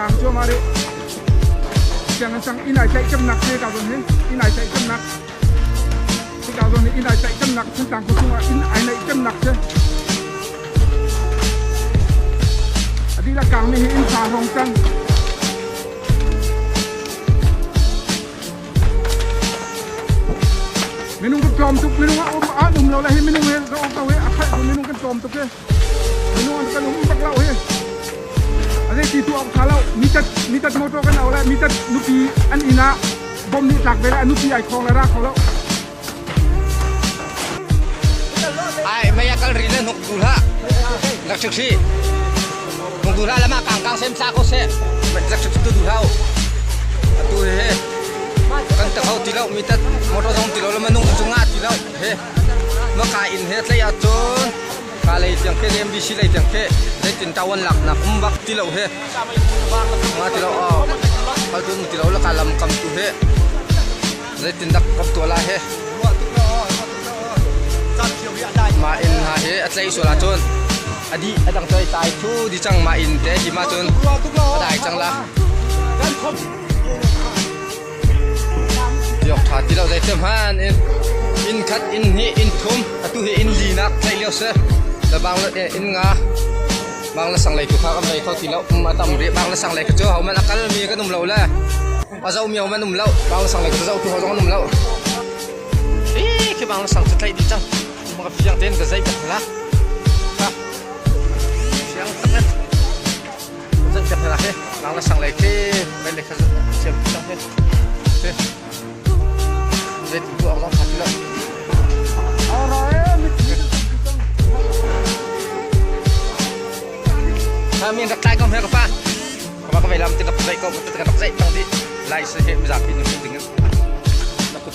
kang cuahmah rih. Sianginn sang inn ai tlaih cemnak si ka zawn hi inn ai tlaih cemnak si ka zawn hi inn ai tlaih cemnak Thantlang khua chungah inn ai naih cemnak si. A dihlak kangmi hi inn fa hrawng cang. Minung kan tlawm tuk minung a um an um lo le hi minung he ka um ko hi a khalh tu minung kan tlawm tuk hi minung an kan um bak lo hi a zei ti tu awk tha lo mitat mitat motor kan au le mitat nupi an inn ah bom nih tlak ve le a nupi ai khong le ra kho lo Ai mei a kal ri le hnuk tu hlah rak chik si hnuk tu hlah lama kang kang sem sa ko se rak chik tu du hau atu he kan tak hau ti lo mi tat motor zong ti lo le manung cu nga ti lo he ma ka in he tlei ah cun ka lei tiang ke MBC lei tiang ke zeitin tawan lak nak um bak ti lo he nga ti lo kal tu ti lo la ka lam kam tu he Zeitindah kan tuah lai he? Mah inn hna hi a tlaih sual ahcun a dih a dang cu tai thu di cang mah inn te hi mah cun a dai cang la. Tiok tha ti lo zei hman in inn khat inn hnih inn thum atu hi inn li nak tlaih lio si le bang le inn nga bang le sang lei tu kha kan lei kho ti lo um a tam rih bang le sang lei ka cu ho man a kal mi kan um lo le A zoh mi an um lo. Bang sang le zoh tu ho zong an um lo. Hi khi bang sang cu tlaih dih cang. Maka fiang tein ka zei bak la. Ha. Fiang tak le. Zai bak la he. Bang sang le khi bai le kha siam cang he. He. Zai tu tu zong kha lo. Ha mi rak tlai ko he ka pa. Ka ka lam ti ka zai ko ka ka zai tang di lai se he mizapi nih hmuh ding in na kut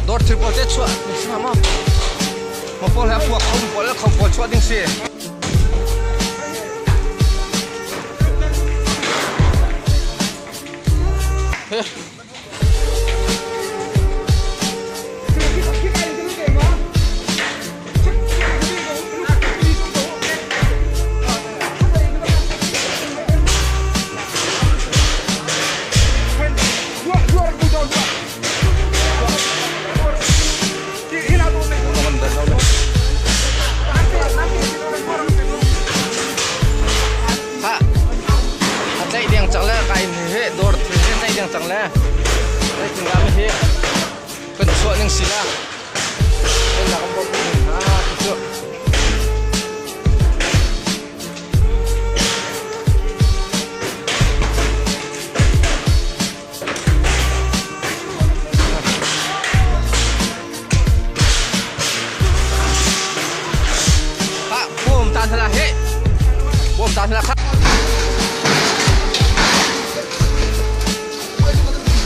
Dawr thil pawl te chuah si ma ma pawl he puak khom pawl khom pawl chuah ding si. He. A tlaih deng cang le ka in hi dawr thil hi tlaih deng cang le zeitin dah hi kan chuah ning si la kan nak kan bawmh ning ha ti cu Ha, bom tan hala he. Bom tan hala kha.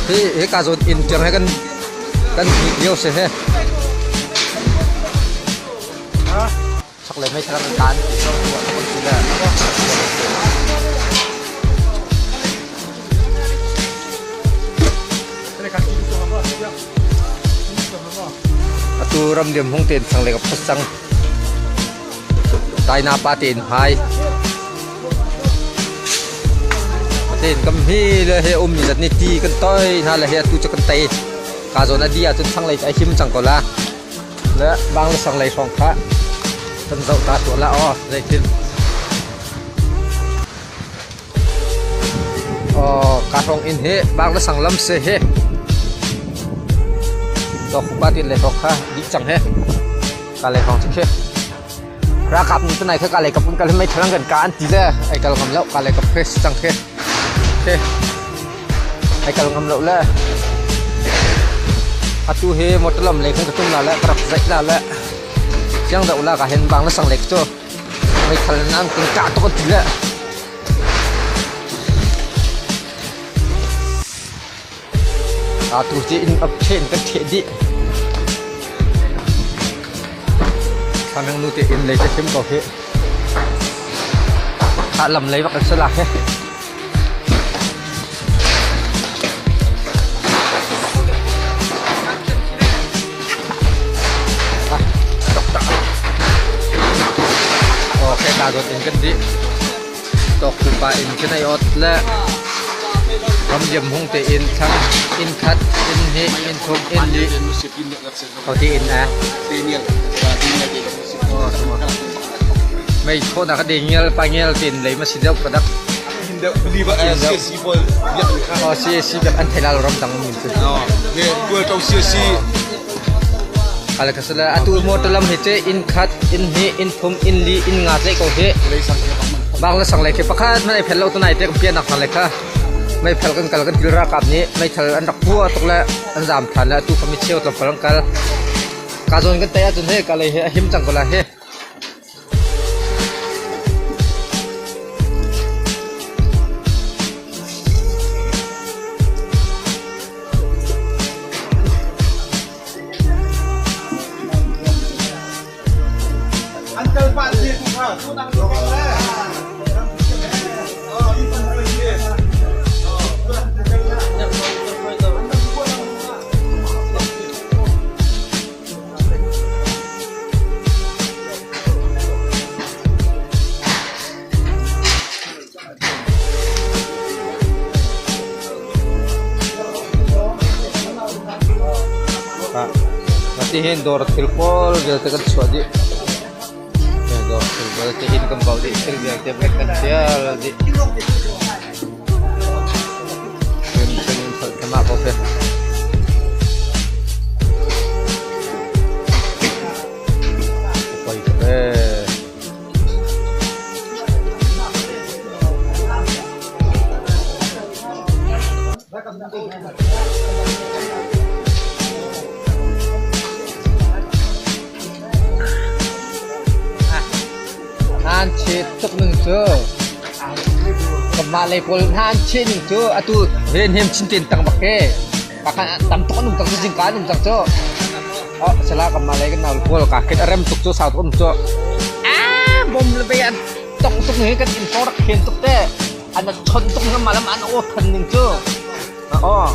Hi hi ka zon in tiang he kan kan lio se he. Chaklei meithal an tan ti zong ruah kan si le. Atu ramliam hung tein thlanglei ka phot cang. Taina pa tein hmai. Tein kam hi le he um mi zat ni ti kan toi hna le he atu cu kan tei. Ka zawn a di ahcun thlanglei ai him cang ko la. Le bang le sang lei hrawng kha kan zoh ta tuah la aw zeitin. Aw ka hrawng in hi bang le sang lam se hi. Tawk pupa tin le hrawk kha dih cang he. Ka le hrawng cu khi. Ralkap nih tunai kha ka le kap kal mei thalang kan ka an ti le ai kal ngam lo ka le kap khi cang khi. Khi. Ai kal ngam lo le. Atu hi motor lam lei kan ka tum la le ka rak zaih la le. Chiang deuh la ka hen bang la sang lek cu. Meithal in an kan kah tuk an ti le. Atu cu inn ap ṭhen kan ṭheh dih. Thlameng nu te inn lei te hrim ko hi. Khah lam lei bak an si la hi. Okay, ta dot in kan dih. Tawk pupa inn khi ai ot le ramliam hung te inn thlang inn khat inn hnih inn thum inn li ho ti inn a mei thawnak a dengel pangel tin lei ma si deuh ka dak Oh CAC biak an thelal ram dang min cu. Kala kasala atu motor lam hi che inn khat inn hnih inn thum inn li inn nga tlai ko hi. Bangla sang lei khi pakhat man ai phel lo tunai te kan pian nak hna le kha meithal kan kal kan til ralkap nih meithal an rak pua tuk le an zam than le atu kha mi cheu tlawmpal an kal ka zawn kan tai ahcun he ka lei he a him cang ko la he. An kal pah ti tu kha tu nang lo le. Matihin dawr thil pawl vialte kan chuah dih. Dawr thil vialte inn kan bauh dih thil vialte vek kan tial dih. Mah ko khi. Poi ka pe. An chit tuk ning cu kanmah lei pawl hna an chih ning cu atu rianhem chintin tang bak ke pakhan tam tuk an um cang cu zingka an um cang cu oh sala kanmah lei kan nau pawl ka khin a rem tuk cu sau tuk um cu ah bom le bei an tong tuk ning kan in rak khen tuk te an chon tuk ning malam an aw than ning cu oh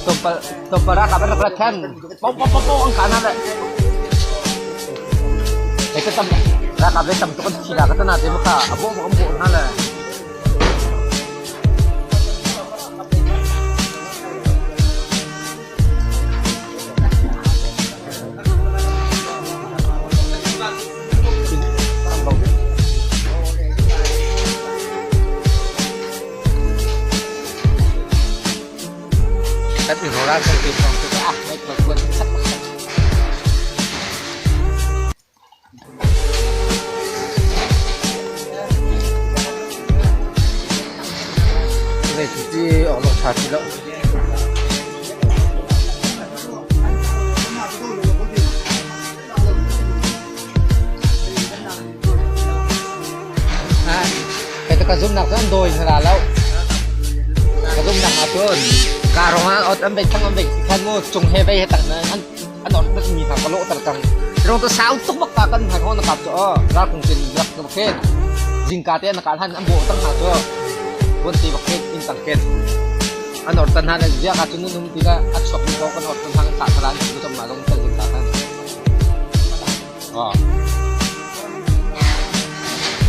tompal tompal ra ka rak rak khan pau pau pau ang kana le Hei ka tam ralkap le tam tuk an thi la ka tana te maka a bawh bak an bawh hna le. Kan i rawlal kan te thawng cu ah ngai tuan tuan khat khat. Zei ti ti awk lo tha ti lo. Ka zumnak cu an dawi hna lo. Ka zumnak ahcun ka rong ah ot an bei thang an bei khan mu cung he bei he tang an an ot mat mi hna ka lawhter cang. Rong ta sau tuk bak ka kan hna ko na kap cu ral kung tin rak ka khen. Zingka te na kal han an bawh tang hna cu bon ti bak khen in tang khen. An or tan hna zia ka cun num ti la a chuak mi ko kan or tan hang ka thalan cu cham ma zong tan zingka khan.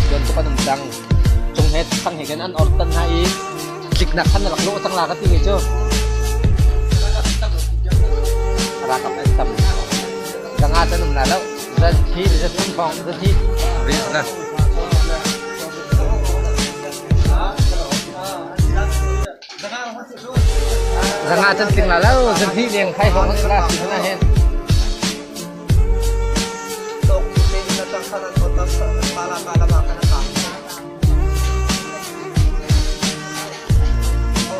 Tuan tuk an um cang. Cung he thang he khin an or tan hna i tliknak khan na rak lawh cang la ka ti mi cu. Ralkap an tam. Zanga can um la lo. Zan thi zan um thong zan thi. Ri na. Zanga cun tling la lo, zahnih leng khai hrawng an la si hna hin.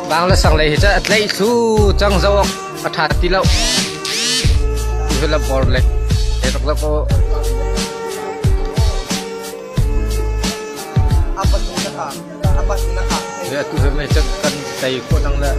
Bangla sang lei hi cu a tlaih thlu cang zoh awk a ṭha ti lo. Tu la bor le he rak lo ko. Tu hi mei cu kan tei khawh nang le.